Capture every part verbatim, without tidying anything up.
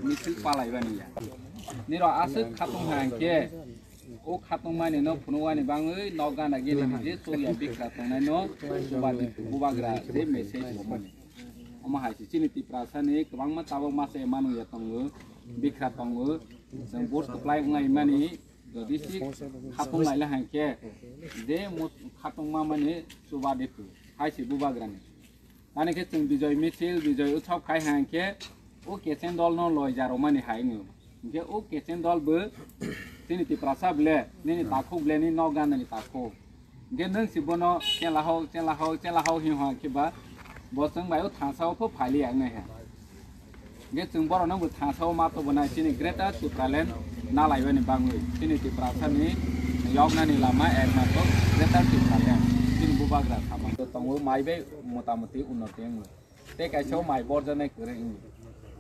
misil palaibani ya. Nirok aswk khatung hai hwnkhe, o khatungmani no phunukmani bagwi nok gana gini ni je chukya bikra tongnai no chuba di bubagra je message rwmani. Omo hai se chini Tiprasa ni kwbangma tabuk masa manwi ya tongo, bikra tongo, chwng vote kwplai wngnai mani, jodi si khatung laila hai khe je mo khatungma mani chuba di tu hai se bubagra ni. Tani khe chwng Bijoy Misil, Bijoy Utsav khai hai khe o Kechen dol no loi ja rwmani hai wngo. Hinkhe o Kechen dol bo chini Tiprasa ble, nini takhuk ble, nini nok gana ni takhuk. Hinkhe nwng si bono chela hok, chela hok, chela hok hin hok khe ba bo chwng bai o thansa o pho phaili ya wngnai ha. Hinkhe chwng borok no bo thansa o ma to bo nai chini Greater Tipraland na lai bani bangwi chini Tiprasa ni yoknani lama ekmatro Greater Tipraland chini bubagra sama. Tongo mai bai motamoti unnoti wngwi. Tei kaisa o mai borjaknai kwrwi wngwi.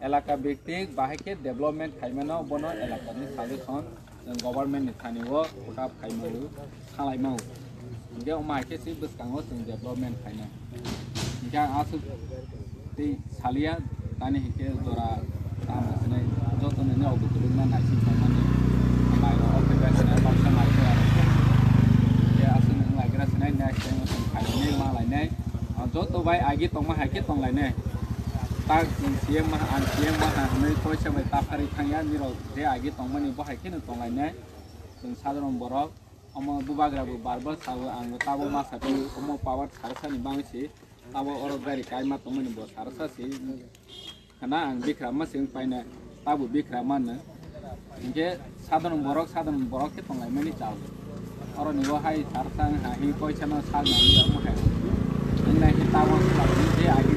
Elaka biktik bahai khe development khaimano bono elaka ni solution chwng government ni thani o khotap khaimao, khalai mao. Hinkhe o mai khe se bwskango chwng development khainai. Hinkhe ang aswk tei salia tani hinkhe jora tamo hwnwi joto nini obo kwrwngma naising tongmani. Mai rok o khe bai khna baksa mai khe aro khe aswk nung lai gra sinai next time o chwng khainai ma lainai. Joto bai agi tongma hai khe tong lainai. Tak chwng C M ma, ang C M ma ha hwnwi koisa bai ta pharwi thangya, nirok je agi tongmani bo hai kheno tong lainai. Chwng sadharon borok, omo bubagra bo bar bar sao, ang bo tabo ma sa phi, omo power sarsa ni bangwi se, tabo oro gari kaima tongmani bo sarsa se. Khana ang bikra ma se wng paina, tabo bikra ma no. Hinkhe sadharon borok, sadharon borok khe tong lai mani chao. Oro ni bo hai sarsa wng ha hi koisa no sal nang ya omo hai. Wng nai khe tabo se agi